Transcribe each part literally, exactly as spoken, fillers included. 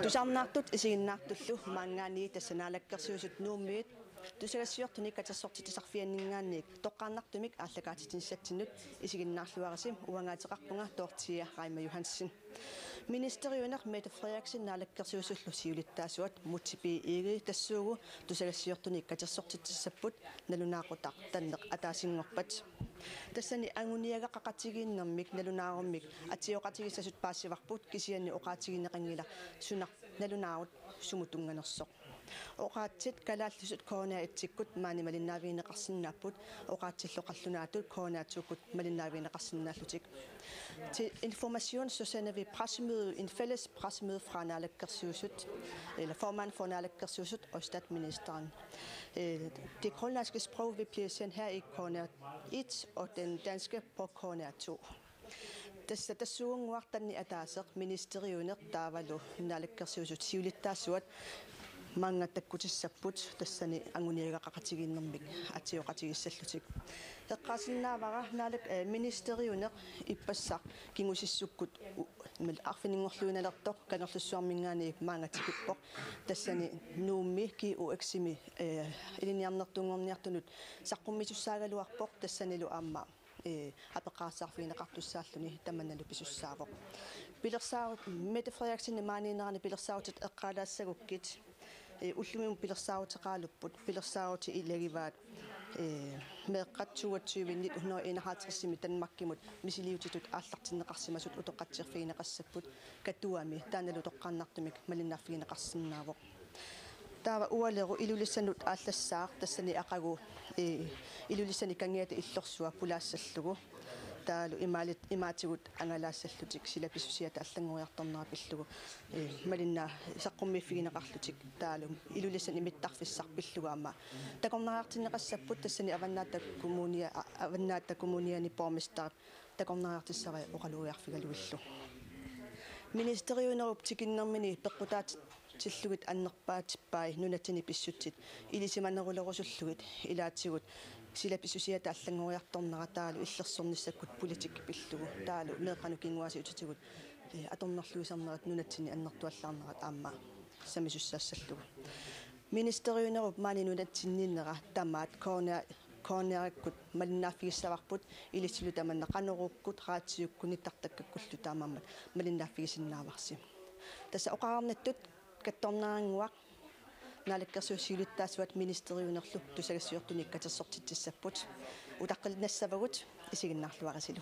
Tusarnaartut isiginnaartullu maanngaanniit tassa Naalakkersuisut Nuummiit tusagassiortunik katersortitsisarfianninngaanniit toqqaannartumik aallakaatitsinissatsinnut isiginnaarluarisi uangaateqarpunga Dorthea Reimer Johansen. Ministeriuneq Mette Frederiksen Naalakkersuisullu siulittaasuat Múte B. Egede tassuugu tusagassiortunik katersortitsissapput nalunaaqutaq tanneq ataasinngorpat. Tassani anguniagaqaqatigiinnermik nalunaarummik atsioqatigiissasut paasivarput kisianni oqaatigineqanngilaq suna nalunaarut sumut tunnganersoq. Oqaatsit kalaallisut K N R et-ikkut maani malinnaavigineqarsinnaapput, oqaatsillu qallunaatut K N R to-kkut malinnaavigineqarsinnaallutik. Til Information så sender vi pressemøde, en fælles pressemøde fra Naalakkersuisut, eller formand for Naalakkersuisut og statsministeren. Øh, det grønlandske sprog vil blive sendt her i K N R et og den danske på K N R to. Tassa tassuugunnguaq tanneq ataaseq ministeriuneq taavalu Naalakkersuisut siulittaasuat maannga takkutissapput tassani anguniagaqaqatigiinnermik atsioqatigiissallutik. Eqqaasinnaavara naalak-, eh, ministeriuneq ippassaq kingusissukkut u-, mil-, arfininngorluinnalersoq Kangerlussuarminngaanniit maannga tikippoq. Tassani Nuummi G O X-imi, eh, ilinniarnertuunngorniartunut saqqummiisussaagaluarpoq tassanilu aamma, eh, apeqqarissaarfigineqartussaalluni tamannalu pisussaavoq. Pilersaarut-, Mette Frederiksenip maaniinnerani pilersaarutit eqqaalaassagukku, eh, ullumimut pilersaaruteqaraluarput, pilersaarutit ilagivaat, eh, meeqqat toogtyve nitten hundrede og enoghalvtreds-imi Danmarkimut misiliutitut aallartinneqarsimasut utoqqatserfigineqassapput Katuami, taannalu toqqaannartumik malinnaaffigineqarsinnaavoq. Taava Ualeru Ilulissanut aallassaaq tassani aqagu, eh, Ilulissani Kangiata Illorsua pulaassallugu. Taavalu imaalit-, imaatigut angalaassallutik silap pissusiata allanngoriartornera pillugu, eh, malinnaa saqqummiiffigineqarlutik. Taavalu Ilulissani mittarfissaq pillugu aamma takornariartinneqassapput tassani Avannaata Kommunia-, a-, Avannaata Kommuniani borgmesteri takornariartissavai oqalugiarfigalugillu. Ministeriunerup tikinnermini peqqutaatillugit annerpaatippai nunatsinni pissutsit ilisimanerulerusullugit ilaatigut silap pissusiata allanngoriartornera taavalu illersornissakkut politikki pillugu taavalu meeqqanut kinguaassiuutitigut, eh, atornerluisarnerat nunatsinni annertuallaarnerat aamma sammisussaassallugu. Ministeriunerup maani nunatsinniinnera tamaat K N R, K N R-ikkut malinnaaffigissavarput ilissilu tamanna Qanoruukkut, raatiukkut, nittartakkakkullu taamaammat malinnaaffigisinnaavasi. Tassa oqarnittut kattorneraannguaq Naalakkersuisut siulittaasuat ministeriunerlu tusagassiortunik katersortitsissapput. Utaqqiinnassavagut isiginnaarluarisilu.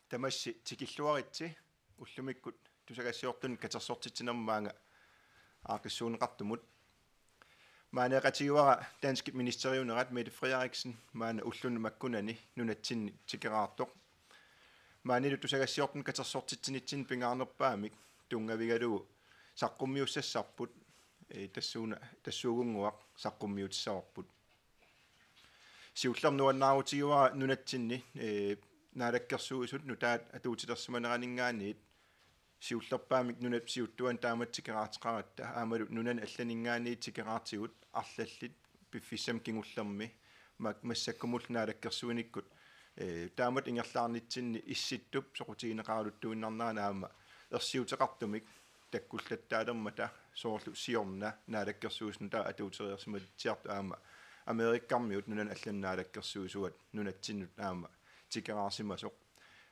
Tamassi tikilluaritsi ullumikkut tusagassiortunut katersortitsinermut maanga aaqqissuunneqartumut. Maaniiqatigaara danskit ministeriunerat Mette Frederiksen maanna ulluni makkunani nunatsinni tikeraartoq. Maanilu tusagassiortunut katersortitsinitsinni pingaarnerpaamik tunngavigalugu saqqummiussassarput, ee, tassuuna, tassuugunnguaq saqqummiutissavarput. Siullermik nuannaarutigaara nunatsinni, ee, naalakkersuisut nutaat atuutilersimaneraninngaanniit siullerpaamik nunap siuttuani taamatut tikeraarteqaratta aammalu nunani allaninngaanniit tikeraartigut arlallit piffissami kingullermi mak-, massakkumullu naalakkersuinikkut, ee, taamatut ingerlaarnitsinni Issittup soqutigineqaraluttuinnarnerani aamma ersiuteqartumik takkullattaalermata soorlu siorna naalakkersuisut nutaat atuutereersimatitsiartut aamma Amerikkarmiut nunani allani naalakkersuisuat nunatsinnut aamma tikeraarsimasoq.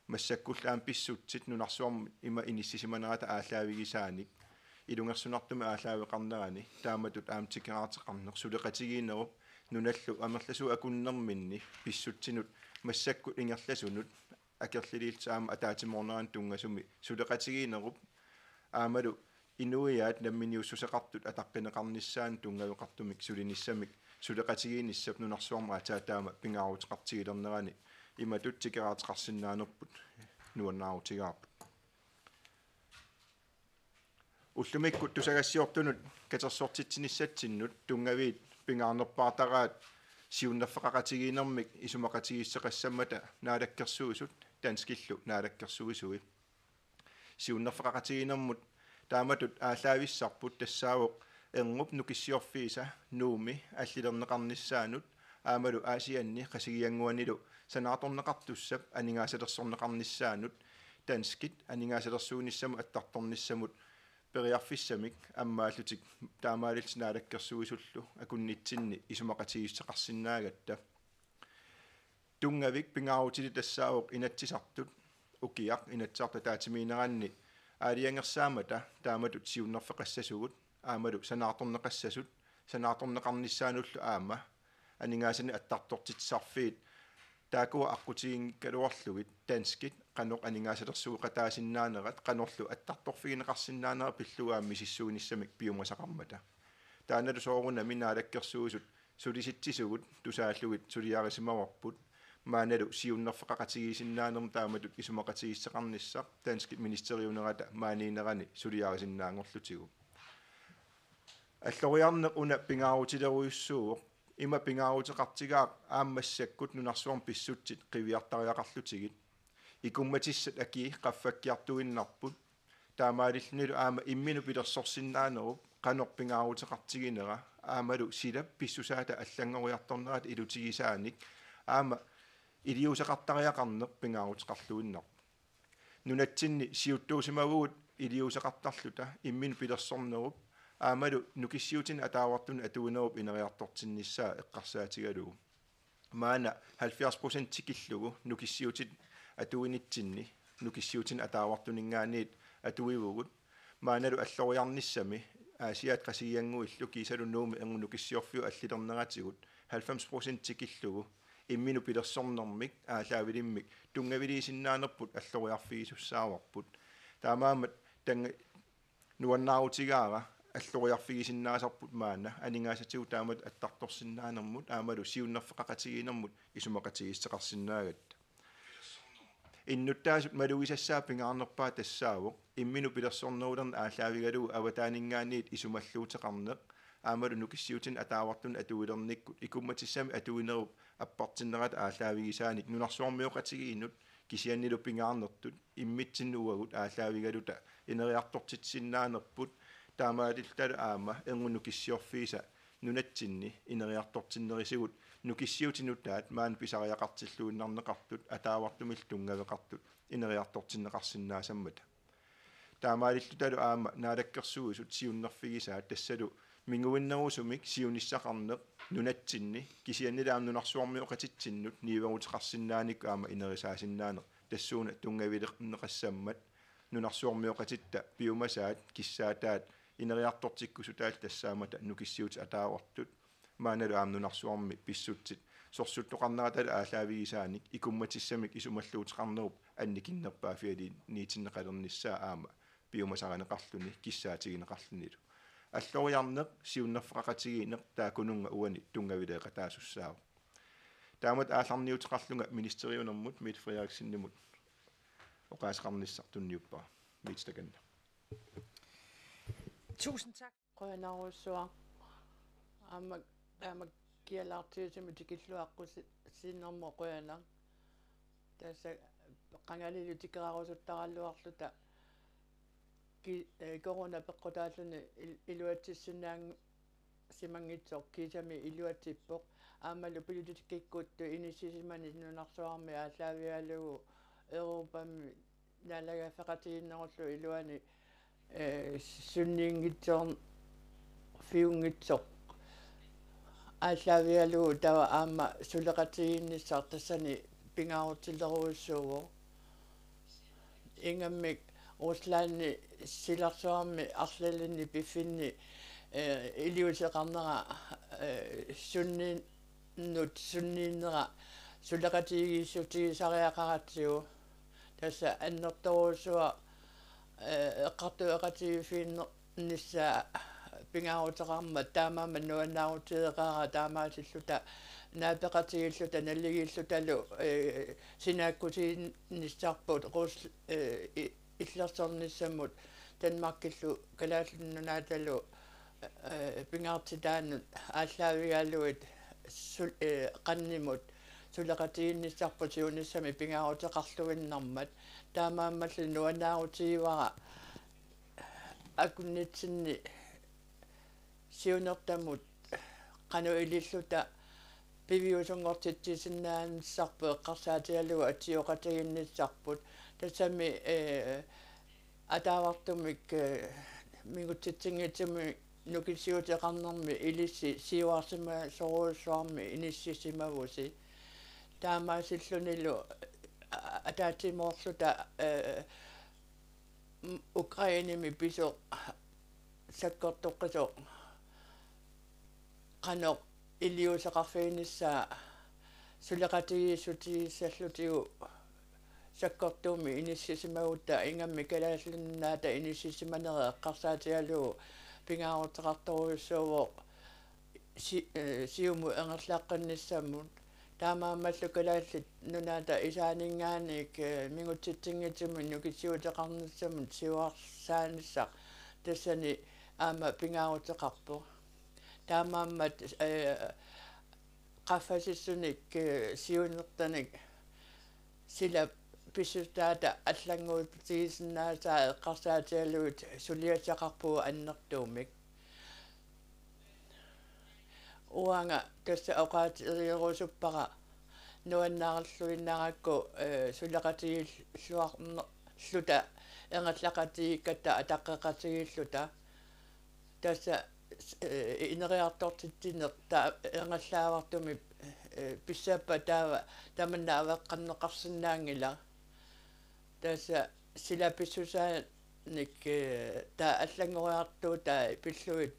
Massakkullu aamma pissutsit nunarsuarmi ima inissisimanerata aallaavigisaanik ilungersunartumik aallaaveqarnerani taamatut aamma tikeraarteqarneq suleqatigiinnerup nunallu amerlasuut akunnerminni pissutsinut massakkut ingerlasunut akerliliillutik aamma ataatsimoornerani tunngasumik suleqatigiinnerup aammalu inuiaat namminiussuseqartut ataqqineqarnissaannut tunngaveqartumik sulinissamik suleqatigiinnissap nunarsuarmi aatsaat taama pingaaruteqartigilernerani imatut tikeraarteqarsinnaanerput nuannaarutigaarput. Ullumikkut tusagassiortunut katersortitsinissatsinnut tunngaviit pingaarnerpaartaraat siunnerfeqaqatigiinnermik isumaqatigiissuteqassammata naalakkersuisut danskillu naalakkersuisui. Siunnerfeqaqatigiinnermut taamatut aallaavissarput tassaavoq erngup nukissiorfiisa Nuummi allilerneqarnissaanut aammalu Aasianni Qasigiannguanilu sanaartorneqartussap aningaasalersorneqarnissaanut danskit aningaasalersuinissamut attartornissamut periarfissamik ammaallutik taamaalillutik naalakkersuisullu akunnitsinni isumaqatigiissuteqarsinnaagatta. Tunngavik pingaarutilik tassaavoq Inatsisartut ukiaq Inatsisartut ataatsimiinneranni aalajangersaammata taamatut siunnerfeqassasugut aammalu sanaartorneqassasut sanaartorneqarnissaannullu aamma aningaasanik attartortitsisarfiit taakkua aqqutiginngikkaluarlugit danskit qanoq aningaasalersueqataasinnaanerat qanorlu attartorfigineqarsinnaanerat pillugu aamma misissuinissamik piumasaqarmata. Taannalu soorunami naalakkersuisut sulisitsisugut tusaallugit suliarisimavarput maannalu siunnerfeqaqatigiissinnaanermut taamatut isumaqatigiissuteqarnissaq danskit ministeriunerata maaniinnerani suliarisinnaanngorlutigu. Alloriarneq una pingaarutilerujussuuvoq, ima pingaaruteqartigaaq aamma massakkut nunarsuarmi pissutsit qiviartariaqarlutigit. Ikummatissat akii qaffakkiartuinnarput. Taamaalillunilu aamma imminut pilersorsinnaanerup qanoq pingaaruteqartiginera aammalu silap pissusaata allanngoriartornerata ilutigisaanik aamma iliuuseqartariaqarneq pingaaruteqarluinnarpoq. Nunatsinni siuttuusimavugut iliuuseqartarluta imminut pilersornerup aammalu nukissiutinut ataavartunut atuinerup ineriartortinnissaa eqqarsaatigalugu. Maanna halvfjerds procent tikillugu nukissiutit atuinitsinni nukissiutinut ataavartuninngaanniit atuivugut. Maannalu alloriarnissami Aasiaat Qasigiannguillu kiisalu Nuummi erngup nukissiorfiup allilerneratigut halvfems procent tikillugu imminut pilersornermik aallaavilimmik tunngaviliisinnaanerput alloriarfigisussaavarput. Taamaammat tanga nuannaarutigaara alloriarfigisinnaasarput maanna aningaasatigut taamatut attartorsinnaanermut aammalu siunnerfeqaqatigiinnermut isumaqatigiissuteqarsinnaagatta. Innuttaasut malugisassaat pingaarnerpaaq tassaavoq imminut pilersornerulerneq aallaavigalugu avataaninngaanniit isumalluuteqarneq aammalu nukissiutinut ataavartunut atuilernikkut ikummatissamik atuinerup appartinnerata aallaavigisaanik nunarsuarmioqatigiinnut kisiannili pingaarnertut immitsinnut uagut aallaavigaluta ineriartortitsisinnaanerput taamaalillutalu aamma erngup nukissiorfiisa nunatsinni ineriartortinnerisigut nukissiutit nutaat maani pisariaqartilluinnarneqartut ataavartumillu tunngaveqartut ineriartortinneqarsinnaasammata. Taamaalillutalu aamma naalakkersuisut siunnerfigisaat tassalu minguinnerusumik siunissaqarneq nunatsinni kisiannili aamma nunarsuarmioqatitsinnut niueruteqarsinnaanikkut aamma inerisaasinnaaneq tassuuna tunngavilerneqassammat nunarsuarmioqatitta piumasaat kissaataat ineriartortikkusutaallu tassaammata nukissiutit ataavartut maannalu aamma nunarsuarmi pissutsit Sorsuttoqarnerata aallaavigisaanik ikummatissamik isumalluuteqarnerup annikinnerpaaffialiinniitinneqalernissaa aamma piumasarineqarluni kissaatigineqarlunilu. Alloriarneq siunnerfeqaqatigiinneq taakkununnga uani tunngavileeqataasussaavoq. Taamatut aallarniuteqarlunga ministeriunermut Mette Frederiksenimut oqaaseqarnissaq tunniuppara. Mette, takanna. Tusind tak. Qujanarujussuaq. Aamma, aamma kialaartigisumik tikilluaqqussi-, sinnermut qujanaq. Tassa qangalillu tikeraarusuttaralluarluta ki-, eh, corona peqqutaalluni il-, iluatsissinnaanngitsoq kiisami iluatsippoq. Aammalu politikkikkut inissisimaneq nunarsuarmi aallaavigalugu Europami naalagaaffeqatigiinnerullu iluani, eh, sunniinngitsoorfiunngitsoq aallaavigalugu taava aamma suleqatigiinnissaq tassani pingaarutilerujussuuvoq. Ingammik Ruslandi silarsuarmi arlalinni piffinni, eh, iliuuseqarnera, eh, sunniinnut sunniinnera suleqatigiissutigisariaqaratsigu. Tassa annertoorujussuaq, eh, eqqartueqatigiiffiginnissaa pingaaruteqarmat taamaammat nuannaarutigeqaara taamaasilluta naapeqatigiilluta naligiillutalu, eh, sinaakkusiinnissarput Rus-, eh, i-, illersornissamut Danmarkillu Kalaallit Nunaatalu, eh, pingaartitaannut aallaavigalugit sul-, eh, qanimut suleqatigiinnissarput siunissami pingaaruteqarluinnarmat taamaammallu nuannaarutigivara akunnitsinni siunertamut qanoq ililluta piviusunngortitsisinnaanissarput eqqarsaatigalugu atsioqatigiinnissarput. Tassami, eh, ataavartumik, eh, mingutsitsinngitsumik nukisiuteqarnermi ilissi siuarsimasorujussuarmik inissisimavusi. Taamaasillunilu, a-, ataatsimoorluta, eh, m-, Ukrainemi pisoq sakkortoqqisoq qanoq iliuuseqarfiginissaa suleqatigiissutigissallutigu sakkortuumik inissisimagutta ingammik Kalaallit Nunaata inissisimanera eqqarsaatigalugu pingaaruteqartorujussuuvoq si-, eh, siumut ingerlaqqinnissamut. Taamaammallu Kalaallit Nunaata isaaninngaanniit, eh, mingutsitsinngitsumik nukisiuteqarnissamut siuarsaanissaq tassani aamma pingaaruteqarpoq. Taamaammat, eh, qaffasissunik, eh, siunertanik sila pissutaata allannguutigisinnaasaa eqqarsaatigalugit suliassaqarpugut annertuumik. Uanga tassa oqaatigerusuppara nuannaarluinnarakku, eh, suleqatigiilluarnerluta ingerlaqatigiikkatta ataqqeqatigiilluta. Tassa, eh, ineriartortitsineq ta-, ingerlaavartumik, eh, pissappat taava tamanna aveqqanneqarsinnaanngilaq. Tassa sila pissusaanik, eh, taava allanngoriartuutai pillugit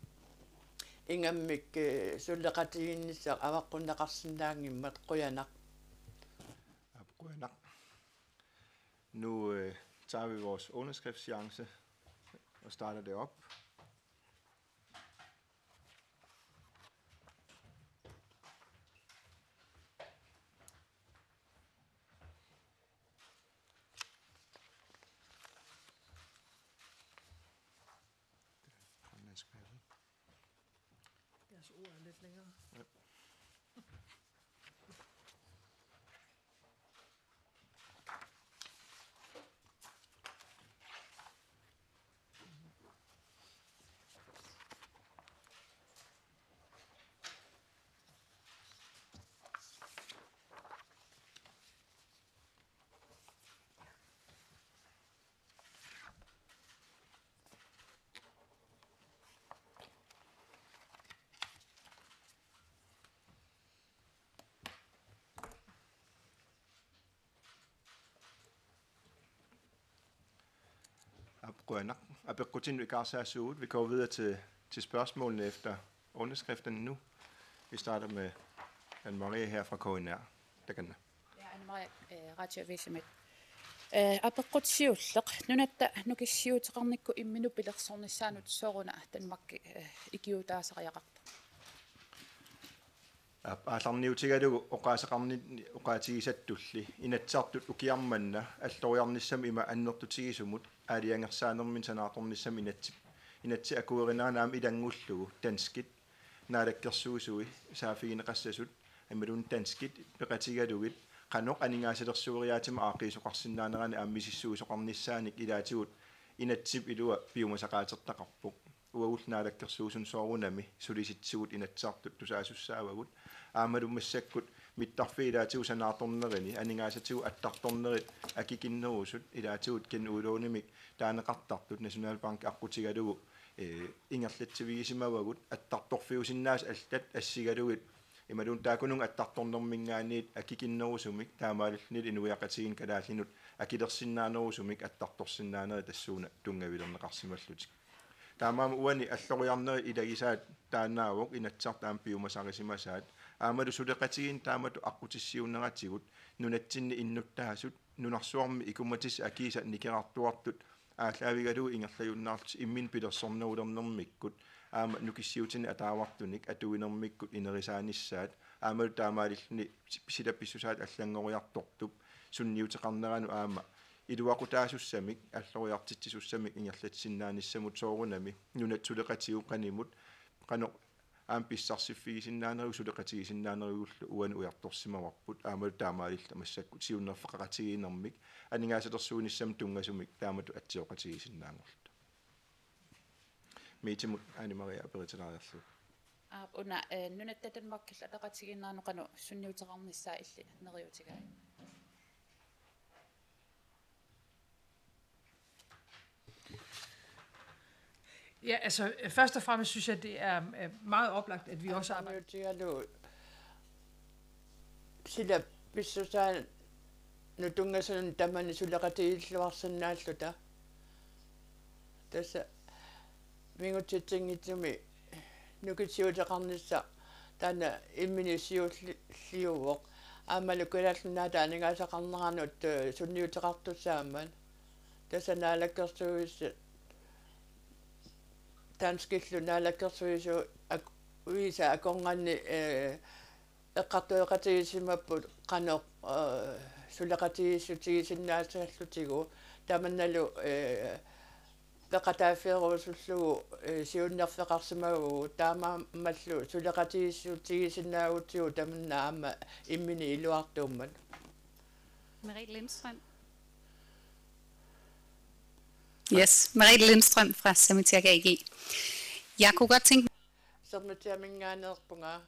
ingammik, eh, suleqatigiinnissaq avaqqunneqarsinnaanngimmat. Qujanaq. Aap, qujanaq. Nu, øh, tager vi vores underskriftschance og starter det op. Grønlandsk, jeg ved. Deres ord er lidt længere. Ja. Aap, qujanaq. Apeqqutinnut ikaarsaassuugut. Vi går videre til, til spørgsmålene efter underskrifterne nu. Vi starter med Anne Marie her fra K N R. Takanna. Ja, Anne Marie, eh, Radioavisimit. Eh, apeqqut siulleq, nunatta nukissiuuteqarnikkut imminut pilersornissaanut sooruna Danmarki, eh, ikiuutaasariaqartoq? Aap, aallarniutigalugu oqaaseqarninni oqaatigisattulli Inatsisartut ukiarmanna alloriarnissamut ima annertutigisumut aalajangersaanermini sanaartornissamut inatsit, inatsit akuerinerani aamma ilanngullugu danskit naalakkersuisui saaffigineqassasut imaluunniit danskit peqatigalugit qanoq aningaasalersueriaatima aaqqiisoqarsinnaanerani aamma misissuisoqarnissaanik ilaatigut inatsisip ilua piumasaqaatertaqarpoq. Uagut naalakkersuisunut soorunami sulisitsivut Inatsisartut tusaasussaavagut. Aammalu massakkut mittarfiit ilaatigut sanaartornerini aningaasatigut attartornerit akikinnerusut ilaatigut Ken Udlånimik taaneqartartut Nationalbank aqqutigalugu, eh, ingerlatsivigisimavagut, attartorfiusinnaasut allat assigalugit imaluunniit taakkununnga attartornerminngaanniit akikinnerusumik taamaalillunilu inuiaqatigiinnut kalaallinut akilersinnaanerusumik attartorsinnaanerit tassuuna tunngavilerneqarsimallutik. Taamaammat uani alloriarnerit ilagisaat taannaavoq Inatsisartut aamma piumasarisimasaat. Aammalu suleqatigiinni taamatut aqqutissiuunneratigut nunatsinni innuttaasut nunarsuarmi ikumatissat akiisa nikerartuartut aallaavigalugu ingerlajunnaarlutik imminut pilersornerulernermikkut aamma nukissiuutinik ataavartunik atuinermikkut inerisaanissaat aammalu taamaalilluni sila pissusaat allanngoriartortup sunniuteqarneranut aamma iluaqutaasussamik alloriartitsisussamik ingerlatsinnaanissamut soorunami nunat suleqatigut qanimut qanoq aamma pissarsiffigisinnaanerigut suleqatigisinnaanerigullu uani ujartorsimavarput aammalu taamaalilluta massakkut siunnerfeqaqatigiinnermik aningaasalersuinissamut tunngasumik taamatut atsioqatigisinnaanngorluta. Miitimut Anne Marie aperitilaariarlugu. Aap, una, eh, nunatta Danmarkillu ataqatigiinneranut qanoq sunniuteqarnissaa illit neriuutigai? Ja, altså, først og fremmest synes jeg, det er øh, meget oplagt, at vi også arbejder. Aamma sila pissusaanut tunngasunut tamani suleqatigiilluarsinnaalluta. Tassa mingutsitsinngitsumi nukissiuuteqarnissaq taanna imminut siulliuvoq. Aammalu Kalaallit Nunaata aningaasaqarneranut, eh, sunniuteqartussaammat. Tassa naalakkersuisut danskillu naalakkersuisu-, ak-, -uisa akornanni, eh, eqqartueqatigisimapput qanoq, eh, suleqatigiissutigisinnaasallutigu tamannalu, eh, peqataaffigerusullugu, eh, siunnerfeqarsimavugut taamaammallu suleqatigiissutigisinnaagutsigu tamanna aamma imminut iluartuummat. Merete Lindstrøm. Yes, Merete Lindstrøm fra Samitiak A G. Jeg kunne godt tænke mig Sermitsiaminngaanneerpunga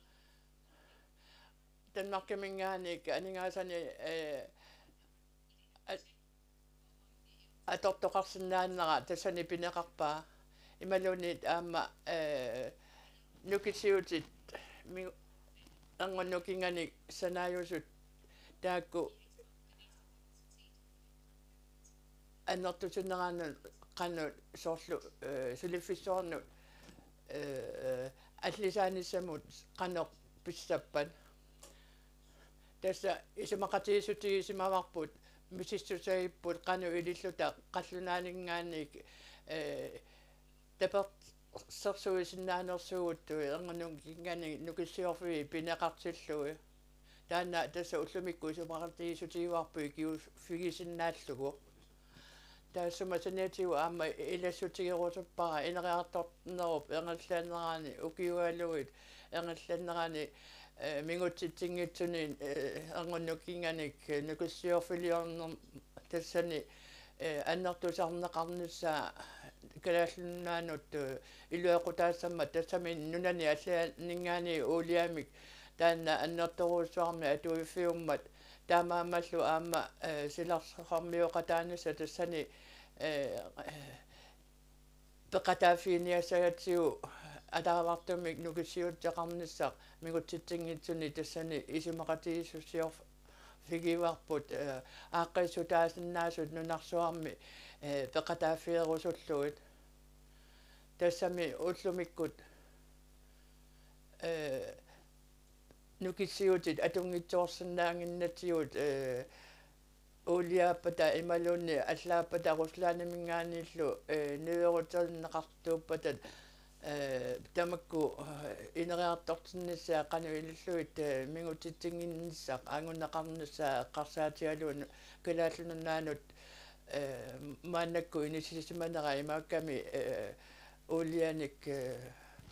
Danmarkiminngaanniit aningaasanik, eh, at-, atortoqarsinnaanera tassani pineqarpaa. Imaluunniit aamma, eh, nukissiuutit mi-, erngup nukinganik sanaajusut taakku annertusineranut qanoq soorlu, eh, suliffissuarnut, eh, allisaanissamut qanoq pissappat. Tassa isumaqatigiissutigisimavarput misissusagipput qanoq ililluta qallunaaninngaanniit, eh, tapersersuisinnaanersugut erngup nukinganik nukissiorfiit pineqartillugit. Taanna tassa ullumikkut isumaqatigiissutigivarput ikiuiffigisinnaallugu. Taassuma saniatigut aamma ilassutigerusuppara ineriartornerup ingerlanerani ukiualuit ingerlanerani, eh, mingutsitsinngitsunik, eh, erngup nukinganik nukissiorfiliornermut tassani, eh, annertusarneqarnissaa Kalaallit Nunaannut, eh, iluaqutaassammat tassami nunani allaninngaanniit uuliamik taanna annertoorujussuarmik atuiffiummat taamaammallu aamma, eh, silarsuarmioqataanissaq tassani, eh, peqataaffiginiassagatsigu ataavartumik nukissiuuteqarnissaq mingutsitsinngitsunik tassani isumaqatigiissusiorfigivarput, eh, aaqqissutaasinnaasut nunarsuarmi, eh, peqataaffigerusullugit. Tassami ullumikkut, eh, nukissigutit atunngitsoorsinnaannginnatigut, eh, uuliaappata imaluunniit allaappata Ruslandiminngaanniillu, eh, niueruterineqartuuppata, eh, tamakku, eh, ineriartortinnissaat qanoq ilillugit, eh, mingutitsinnginnissaq anguneqarnissaa eqqarsaatigalugu Kalaallit Nunaannut, eh, maannakkut inissisimanera imaakkami, eh, uulianik, eh,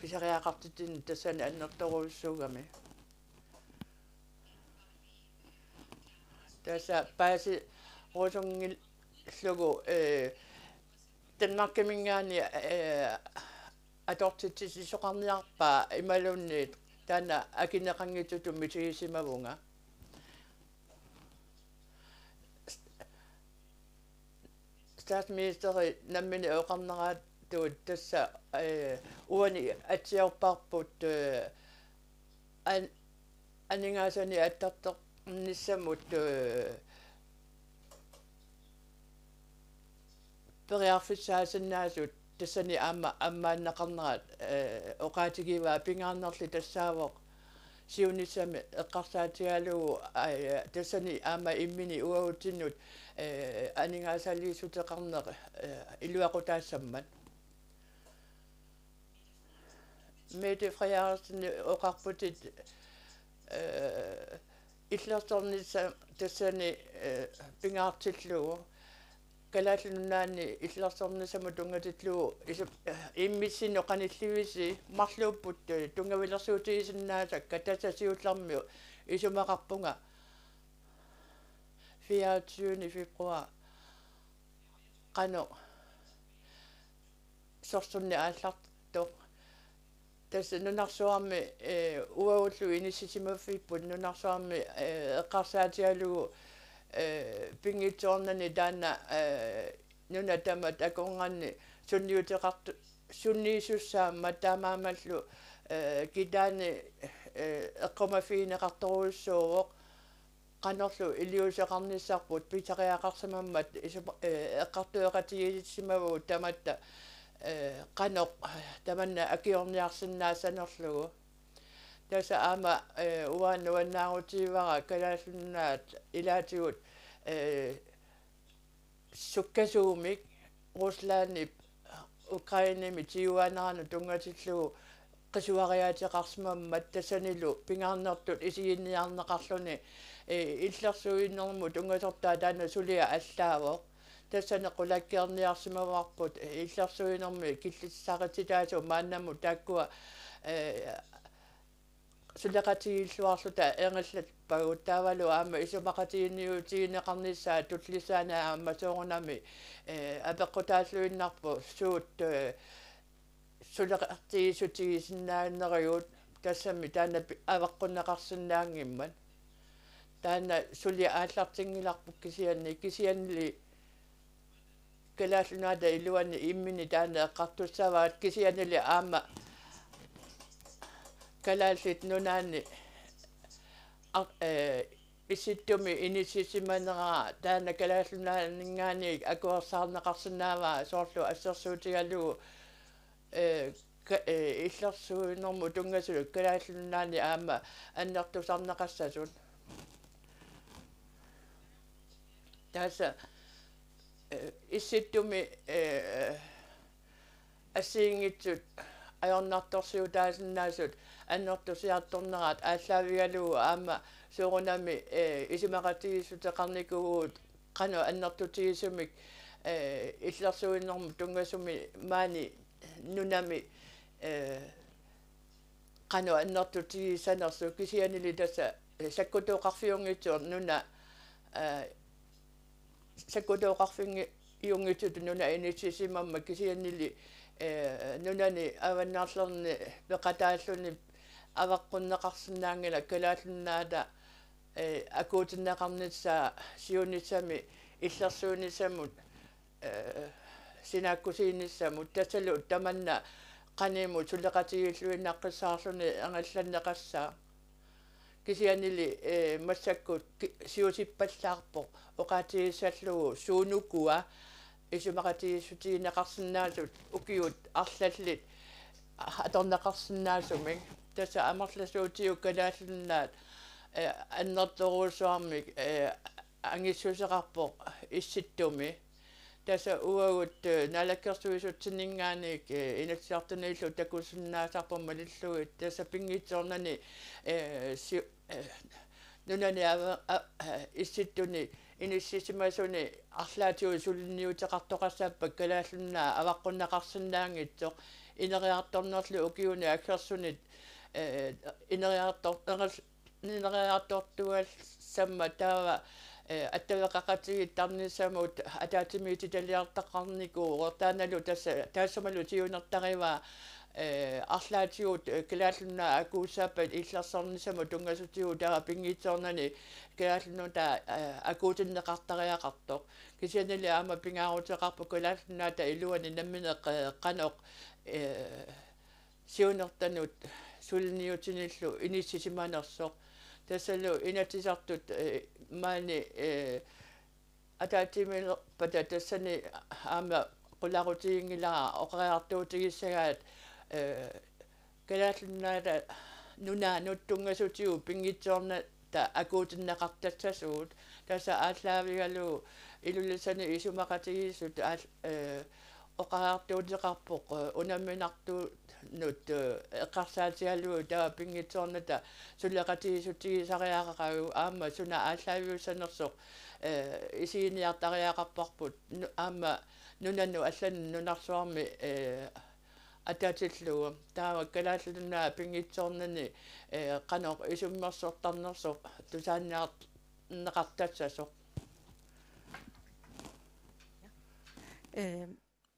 pisariaqartitsineq tassani annertoorujussuugami. Tassa paasirusunngillugu, eh, Danmarkiminngaanniit, eh, atortitsisoqarniarpaa imaluunniit taanna akineqanngitsutut misigisimavunga. Statsministeri nammineq oqarnerattut tassa, eh, uani atsiorparput, eh, an-, aningaasanik attartornissamut, eh, periarfissaasinnaasut tassani aamma ammaanneqarnerat, eh, oqaatigivaa. Pingaarnerli tassaavoq siunissami eqqarsaatigalugu, ai, tassani aamma imminut uagutsinnut, eh, aningaasaliissuteqarneq, eh, iluaqutaassammat. Mette Frederiksen oqarputit, eh, illersornissaq tassani, eh, pingaartillugu. Kalaallit Nunaanni illersornissamut tunngatillugu isu-, eh, immissinnut qanillivisi marluupput, eh, tunngavilersuutigisinnaasakka, tassa siullermik isumaqarpunga fireogtyvende februar qanoq sorsunneq aallartoq. Tassa nunarsuarmi, eh, uagullu inissisimaffipput nunarsuarmi, eh, eqqarsaatigalugu, eh, pinngitsoornani taanna, eh, nunat tamat akornanni sunniuteqartu-, sunniisussaammat taamaammallu, eh, kitaani, eh, eqqumaffigineqartorujussuuvoq. Qanorlu iliuuseqarnissarput pisariaqarsimammat isu-, eh, eqqartueqatigiissimavugut tamatta, eh, qanoq tamanna akiorniarsinnaassanerlugu. Tassa aamma, eh, uanga nuannaarutigivara Kalaallit Nunaat ilaatigut, eh, sukkasuumik Ruslandip Ukrainemi tiguaaneranut tunngatillugu qisuariaateqarsimammat tassanilu pingaarnertut isiginniarneqarluni, eh, illersuinermut tunngasortaa taanna suliaq allaavoq. Tassani qulakkeerniarsimavarput, eh, illersuinermi killissarititaasut maannamut taakkua, eh, suleqatigiilluarluta ingerlappagut, taavalu aamma isumaqatiginniutigineqarnissaa tullissaani aamma soorunami, eh, apeqqutaalluinnarpoq suut, eh, suleqatigiissutigisinnaanerigut, tassami taanna pi-, avaqqunneqarsinnaanngimmat. Taanna suli aallartinngilarput kisianni, kisiannili Kalaallit Nunaata iluani imminni taanna eqqartussavaat, kisiannili aamma Kalaallit Nunaanni ar-, eh, Issittumi inissisimanera taanna Kalaallit Nunaanninngaanniit akuersaarneqarsinnaavaa, soorlu assersuutigalugu, eh, ka-, eh, illersuinermut tunngasut Kalaallit Nunaanni aamma annertusarneqassasut. Tassa, eh, Issittumi, eh, assigiinngitsut ajornartorsiutaasinnaasut annertusiartornerat aallaavigalugu aamma soorunami, eh, isumaqatigiissuteqarnikuuvugut qanoq annertutigisumik, eh, illersuinermut tunngasumik maani nunami, eh, qanoq annertutigissanersoq, kisiannili tassa, eh, sakkutooqarfiunngitsoq nuna, eh, sakkutooqarfiunngitsutut nuna inissisimammat, kisiannili, eh, nunani avannarlerni peqataalluni avaqqunneqarsinnaanngilaq Kalaallit Nunaata, eh, akuutinneqarnissaa siunissami illersuinissamut, eh, sinaakkusiinissamut, tassalu tamanna qanimut suleqatigiilluinnaqqissaarluni ingerlanneqassaaq. Kisiannili, eh, massakkut ki-, siusippallaarpoq oqaatigissallugu suunukua isumaqatigiissutigineqarsinnaasut ukiut arlallit atorneqarsinnaasumik. Tassa amerlasuutigut Kalaallit Nunaat, eh, annertoorujussuarmik, eh, angissuseqarpoq Issittumi. Tassa uagut, eh, naalakkersuisutsininngaanniit, eh, Inatsisartunillu takusinnaasarput malillugit. Tassa pinngitsoornani, eh, si-, eh, nunani ava-, a-, eh, Issittuni inissisimasuni arlaatigut suliniuteqartoqassappat Kalaallit Nunaat avaqqunneqarsinnaanngitsoq, ineriartornerli ukiuni aggersunit, eh, ineriartor-, ineriartortuassammat taava, eh, attaveqaqatigiittarnissamut ataatsimiititaliartaqarnikuuvoq, taannalu tassa taassumalu siunertarivaa, eh, arlaatigut, eh, Kalaallit Nunaat akuussappat illersornissamut tunngasutigut taava pinngitsoornani Kalaallit Nunaat, eh, akuutinneqartariaqartoq. Kisiannili aamma pingaaruteqarpoq Kalaallit Nunaata iluani nammineq, eh, qanoq, eh, siunertanut suliniutinillu inissisimanersoq. Tassalu Inatsisartut, eh, maani, eh, ataatsimiilerpata tassani aamma qularutiginngilara oqariartuutigissagaat, eh, Kalaallit Nunaata, Nunaannut tunngasutigut pinngitsoornata akuutinneqartassasugut. Tassa aallaavigalugu Ilulissani isumaqatigiissut aal-, eh, oqariartuuteqarpoq, eh, unamminartunut, eh, eqqarsaatigalugu taava pinngitsoornata suleqatigiissutigisariaqaqagu aamma suna aallaaviussanersoq, eh, isiginiartariaqarparput nu-, aamma nunanut allanut nunarsuarmi, eh, atatillugu. Taava Kalaallit Nunaat pinngitsoornani, eh, qanoq isummersortarnersoq tusaanniarneqartassasoq. Eh,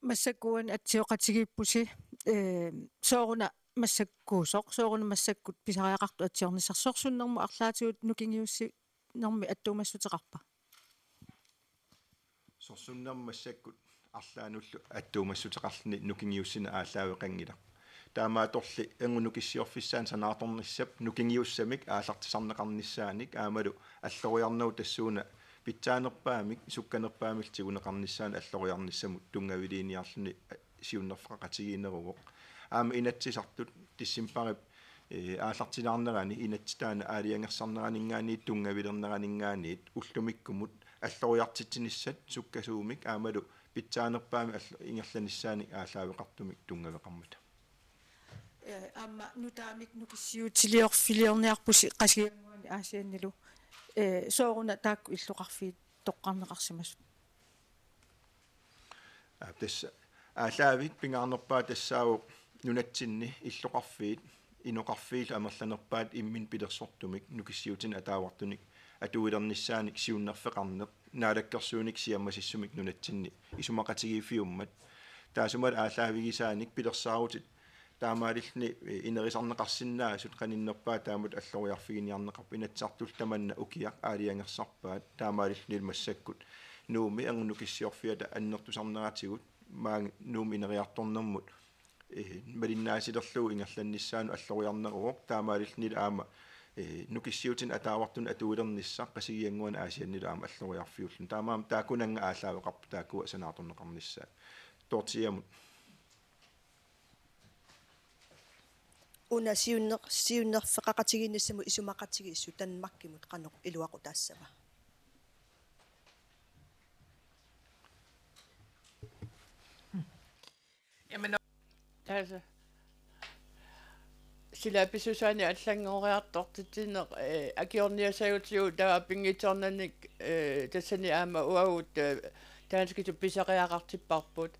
massakkut uani atsioqatigiippusi, eh, sooruna massakkuusoq, sooruna massakkut pisariaqartoq atsiornissarsi, sorsunnermut arlaatigut nukingiussinermi attuumassuteqarpa? Sorsunnermut massakkut arlaannullu attuumassuteqarluni nukingiussineq aallaaveqanngilaq. Taamaattorli erngup nukissiorfissaanut sanaartornissap nukingiussamik aallartisarneqarnissaanik aammalu alloriarnerup tassuuna pitsaanerpaamik sukkanerpaamillu tiguneqarnissaanik alloriarnissamut tunngaviliiniarluni siunnerfeqaqatigiinneruvoq. Aamma Inatsisartut decembarip, eh, aallartilaarnerani inatsisitaanut aalajangersarneraninngaanniit tunngavilerneraninngaanniit ullumikkumut alloriartitsinissat sukkasuumik aammalu pitsaanerpaamik all-, ingerlanissaanik aallaaveqartumik tunngaveqarmata. Eh, aamma nutaamik nukissiutiliorfiliorniarpusi Qasigiannguani Aasiannilu. Eh, sooruna taakku illoqarfiit toqqarneqarsimasut? Aa, tassa aallaavik pingaarnerpaaq tassaavoq nunatsinni illoqarfiit, inoqarfiillu amerlanerpaat imminnut pilersortumik nukissiutinik ataavartunik atuilernissaanik siunnerfeqarneq naalakkersuinik siammasissumik nunatsinni isumaqatigiiffiummat. Taassumalu aallaavigisaanik pilersaarutit taamaalilluni, eh, inerisarneqarsinnaasut qaninnerpaaq taamatut alloriarfiginiarneqarpoq. Inatsisartullu tamanna ukiaq aalajangersarpaat, taamaalillunilu massakkut Nuummi erngup nukissiorfiata annertusarneratigut maani Nuummi ineriartornermut, eh, malinnaasilerlugu ingerlannissaanut alloriarneruvoq, taamaalillunilu aamma, eh, nukissiutinik ataavartunik atuilernissaq Qasigiannguani Aasiannilu aamma alloriarfiulluni. Taamaammat taakkunannga aallaaveqarput taakkua sanaartorneqarnissaat. Dortheamut. Una siunner-, siunnerfeqaqatigiinnissamut isumaqatigiissut Danmarkimut qanoq iluaqutaassava? Jamen, altså, sila pissusaanik allanngoriartortitsineq, eh, akiorniassagutigut taava pinngitsoornanik, eh, tassani aamma uagut, eh, danskisut pisariaqartipparput.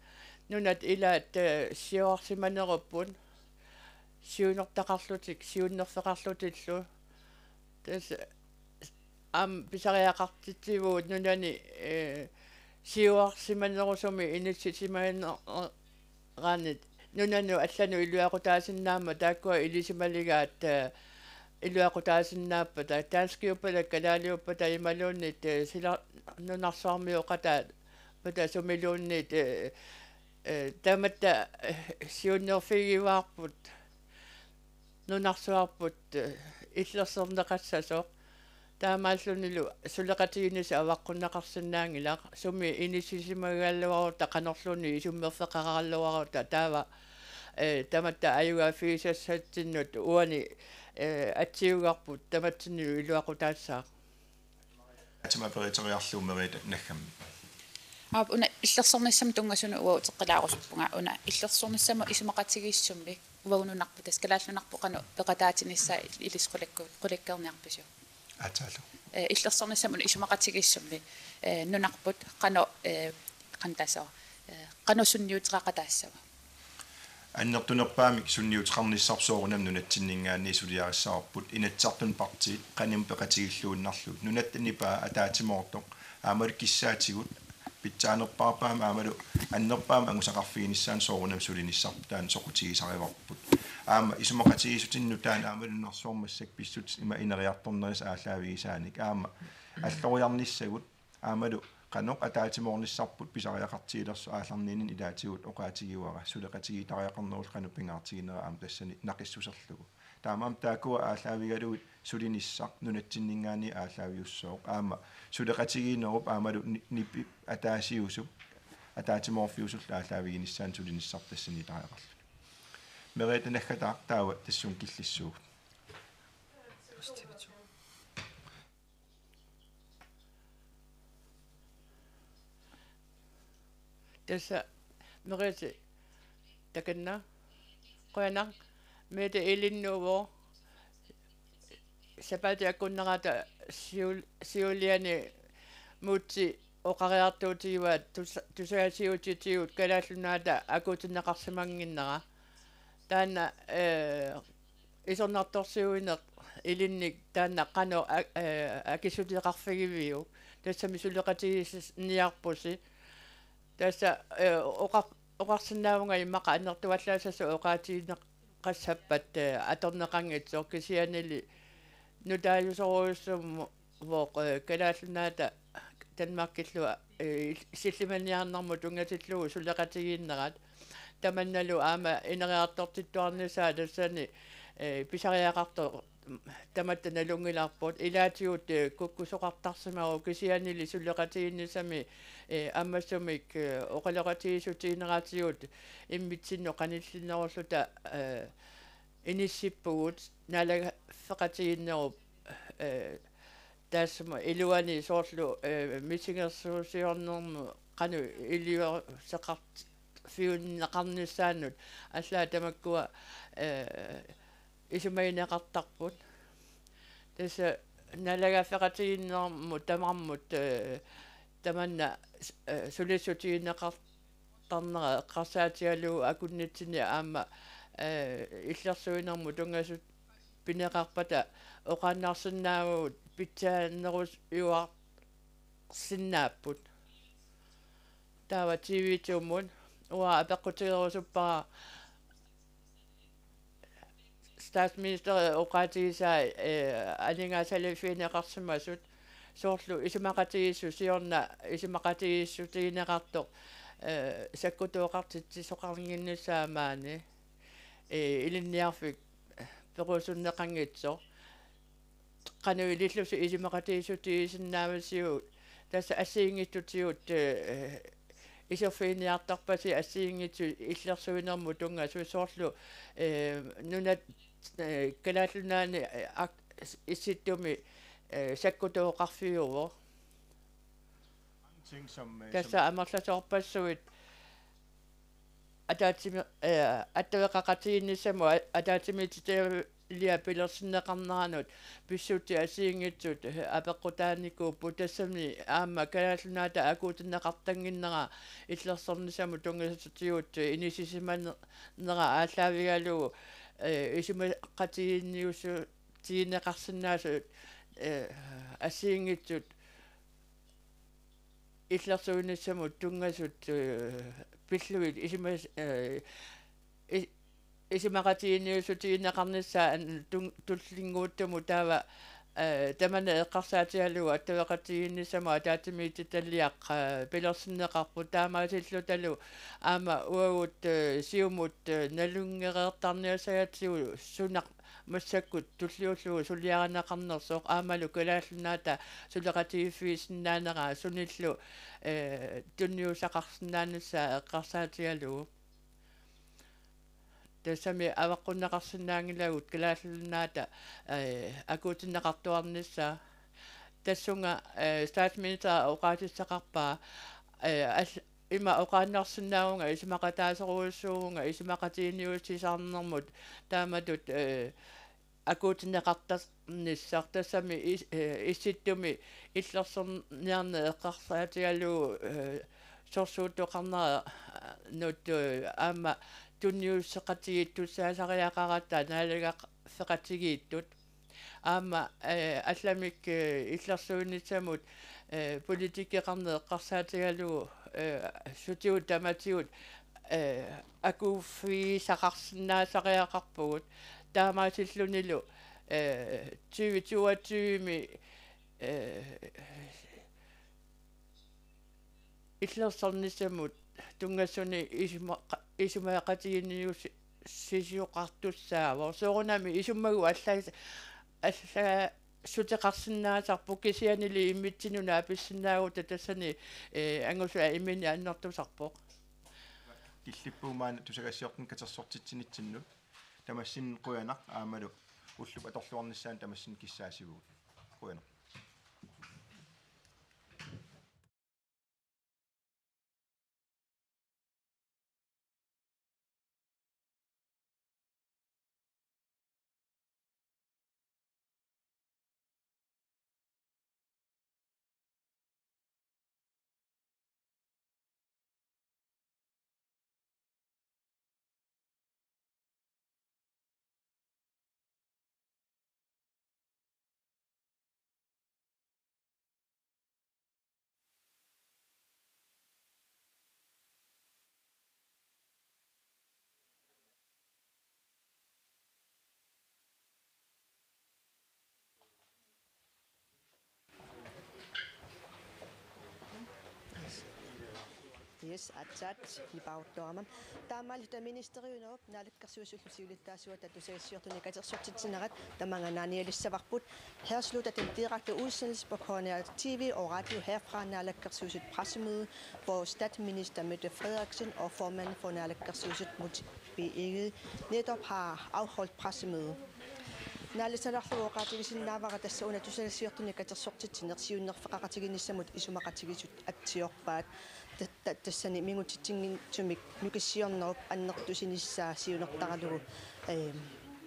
Nunat ilaat, eh, siuarsimanerupput. Siunertaqarlutik, siunnerfeqarlutillu. Tassa aamma pisariaqartitsivugut nunani, eh, siuarsimanerusumik inissisimaneranit nunanut allanut iluaqutaasinnaammat taakkua ilisimaligaat, eh, iluaqutaasinnaappata, danskiuppata, kalaaliuppata imaluunniit, eh, sila nunarsuarmioqataappata sumiluunniit, eh, eh, tamatta, eh, siunnerfigivaarput. Nunarsuarput, eh, illersorneqassasoq. Taamaallunilu suleqatigiinnissaq avaqqunneqarsinnaanngilaq. Sumi inissisimagaluarutta qanorluunniit isummerfeqaraluarutta taava, eh, tamatta ajugaaffigisassatsinnut uani, eh, atsiugarput tamatsinnilu iluaqutaassaaq. Atima periteriarlugu Merete Naggammik. Aap, una illersornissamut tunngasunut uanga uteqqilaarusuppunga, una illersornissamut isumaqatigiissummi uagut nunarput, tassa Kalaallit Nunarput qanoq peqataatinissaa ilissi qulakku-, qulakkeerniarpisiuk? Aatsaarlu. Eh, illersornissamut isumaqatigiissummi, eh, nunarput qanoq, eh, qanoq taassava, eh, qanoq sunniuteqaqataassava? Annertunerpaamik sunniuteqarnissarput soorunami nunatsinninngaanniit suliarissavarput, Inatsisartuni partiit qanimut peqatigiilluinnarlugit. Nunatta nipaa ataatsimoortoq aammalu kissaatigut pitsaanerpaarpaamik aammalu annerpaamik angusaqarfiginissaanut soorunami sulinissarput taanna soqutigisarivarput. Aamma isumaqatigiissutinik nutaanik aammalu nunarsuarmi massakkut pissutsit ima ineriartornerisa aallaavigisaanik aamma alloriarnissagut aammalu qanoq ataatsimoornissarput pisariaqartigilersoq aallarniinnini ilaatigut oqaatigivara suleqatigiittariaqarnerup qanoq pingaartiginera aamma tassani naqissuserlugu. Taamaammat taakkua aallaavigalugit sulinissaq nunatsinninngaanniit aallaaviussooq. Aamma suleqatigiinnerup aammalu ni-, nipip ataasiusup ataatsimoorfiusullu aallaaviginissaanut sulinissaq tassani nitariaqarluni. Merete Naggataaq taava tassunga killissuugut. Tassa Merete takanna. Qujanaq. Merete ilinnut uvoq. Sapaatip akunnerata siul-, siuliani Múte oqariartuutigivaat tus-, tusagassiuutitigut Kalaallit Nunaata akuutinneqarsimannginnera. Taanna, eh, isornartorsiuineq ilinnik taanna qanoq a-, eh, akisuteqarfigiviuk? Tassami suleqatigiissiniarpusi. Tassa, eh, oqar-, oqarsinnaavunga immaqa annertuallaassasoq oqaatigineqassappat, eh, atorneqanngitsoq kisiannili nutaajusorujussuummo- voq, eh, Kalaallit Nunaata Danmarkillu, eh, sillimaniarnermut tunngatillugu suleqatigiinnerat. Tamannalu aamma ineriartortittuarnissaa tassani, eh, pisariaqartoq tamatta nalunngilarput. Ilaatigut, eh, kukkusoqartarsimavoq kisiannili suleqatigiinnissamik, eh, ammasumik, eh, oqaloqatigiissutigineratigut immitsinnut qanillinerulluta, eh, inissippugut naalagaaffeqatigiinnerup, eh, taassuma iluani soorlu, eh, misigersuusiornermut qanoq iliuuseqarfiunneqarnissaannut allaat tamakkua, eh, isumagineqartarput. Tassa naalagaaffeqatigiinnermut tamarmut, eh, tamanna, eh, sulissutigineqar-, tarnera eqqarsaatigalugu akunnitsinni aamma, eh, illersuinermut tunngasut pineqarpata oqaannarsinnaavagut pitsaanerusiuarsinnaapput. Taava T V to-mut uanga apeqqutigerusuppara statsministeri oqaatigisaa, eh, aningaasaliffigineqarsimasut soorlu isumaqatigiissut siorna isumaqatigiissutigineqartoq, eh, sakkutooqartitsisoqannginnissaa maani, eh, ilinniarfik perusunneqanngitsoq. Qanoq ilillusi isumaqatigiissutigisinnaavisiuk, tassa assigiinngitsutigut, eh, iserfiginiartarpasi assigiinngitsut illersuinermut tunngasut soorlu, eh, nunat, eh, Kalaallit Nunaanni, eh, ak-, Issittumi, eh, sakkutooqarfiuvoq. Ting, som, eh, tassa som amerlasoorpassuit ataatsimi-, eh, attaveqaqatigiinnissamut a-, ataatsimiititaliap pilersinneqarneranut pissutsit assigiinngitsut, eh, apeqqutaanikuupput, tassami aamma Kalaallit Nunaata akuutinneqartannginnera illersornissamut tunngasutigut inissisimanera aallaavigalugu, eh, isumaqatigiinniussutigineqarsinnaasut, eh, assigiinngitsut illersuinissamut tunngasut, eh, pillugit isumas-, eh, i-, isumaqatigiinniussutigineqarnissaa an-, tun-, tullinnguuttumut taava, eh, tamanna eqqarsaatigalugu attaveqatigiinnissamut ataatsimiititaliaq, eh, pilersinneqarput, taamaasillutalu aamma uagut, eh, Siumut, eh, nalunngereertarniassagatsigu suna massakkut tulliullugu suliarineqarnersoq aammalu Kalaallit Nunaata suleqatigiiffigisinnaanera sunillu, eh, tunniussaqarsinnaanissaa eqqarsaatigalugu. Tassami avaqqunneqarsinnaanngilagut Kalaallit Nunaata, eh, akuutinneqartuarnissaa. Tassunga, eh, statsminister oqaatissaqarpaa, eh, al-, ima oqaannarsinnaavunga isumaqataasorujussuuvunga isumaqatigiinniussisarnermut taamatut, eh, akuutinneqartarnissaq. Tassami is-, eh, Issittumi illersorniarneq eqqarsaatigalugu, eh, sorsuuttoqarneranut, eh, aamma tunniusseqatigiittussaasariaqaratta naalagaaffeqatigiittut. Aamma, eh, allamik, eh, illersuinissamut, eh, politikkeqarneq eqqarsaatigalugu, eh, sutigut tamatigut, eh, akuuffigisaqarsinnaasariaqarpugut. Taamaasillunilu, eh, tyve toogtyve-mi, eh, illersornissamut tunngasuni isuma-, isumaqatigiinniussi-, sisioqartussaavoq. Soorunami isummagut alla-, allasuteqarsinnaasarput, kisiannili immitsinnut naapissinnaavugut tassani, eh, angusua imminni annertusarpoq. Killippugut maani tusagassiortunik katersortitsinitsinnut. Tamassinnut qujanaq aammalu ullup atorluarnissaanut tamassinnut kissaatigalugu. Qujanaq. Yes, aatsaat nipaaruttorama. Taamaalilluta ministeriunerup Naalakkersuisullu siulittaasuata tusagassiortunik katersortitsinerat tamangannaanialissavarput. Her slutter den direkte udsendelse på K N R T V og radio her fra Naalakkersuisut pressemøde, hvor statsminister Mette Frederiksen og formanden for Naalakkersuisut, Mut B. Egede, netop har afholdt pressemøde. Naalissalaarlugu oqaatigisinnaavara tassa una tusagassiortunik katersortitsineq siunnerfeqaqatigiinnissamut isumaqatigiissut atsiorpaat. Ta-, ta-, tassani imingutsitsinngitsumik nukissiornerup annertusinissaa siunertaralugu, eh,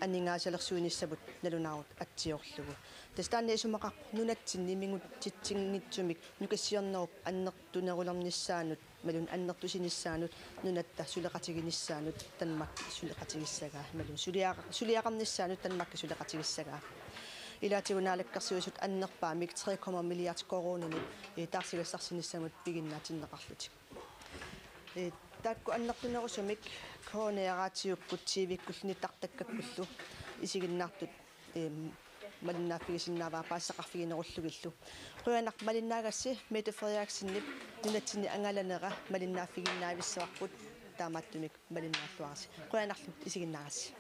aningaasalersuinissaput nalunaarut atsiorlugu. Tassa taanna isumaqarpoq nunatsinni imingutsitsinngitsumik nukissiornerup annertunerulernissaanut, imaluunniit annertusinissaanut, nunatta suleqatiginissaanut, Danmark suleqatigissagaa, imaluunniit suliara-, suliaqarnissaanut Danmark suleqatigissagaa. Ilaatigut Naalakkersuisut annerpaamik tre komma milliard koruuninik, eh, taarsigassarsinissamut piginnaatinneqarlutik. Eh, taakku annertunerusumik K N R-ip raatiukkut T V-kkullu nittartakkakkullu isiginnaartut, eh, malinnaaffigisinnaavara paasisaqarfiginerullugillu. Qujanaq malinnaagassi. Mette Frederiksenip nunatsinni angalanera malinnaaffiginnaavissuarput, taamaattumik malinnaalluarisi. Qujanarlu isiginnaagassi.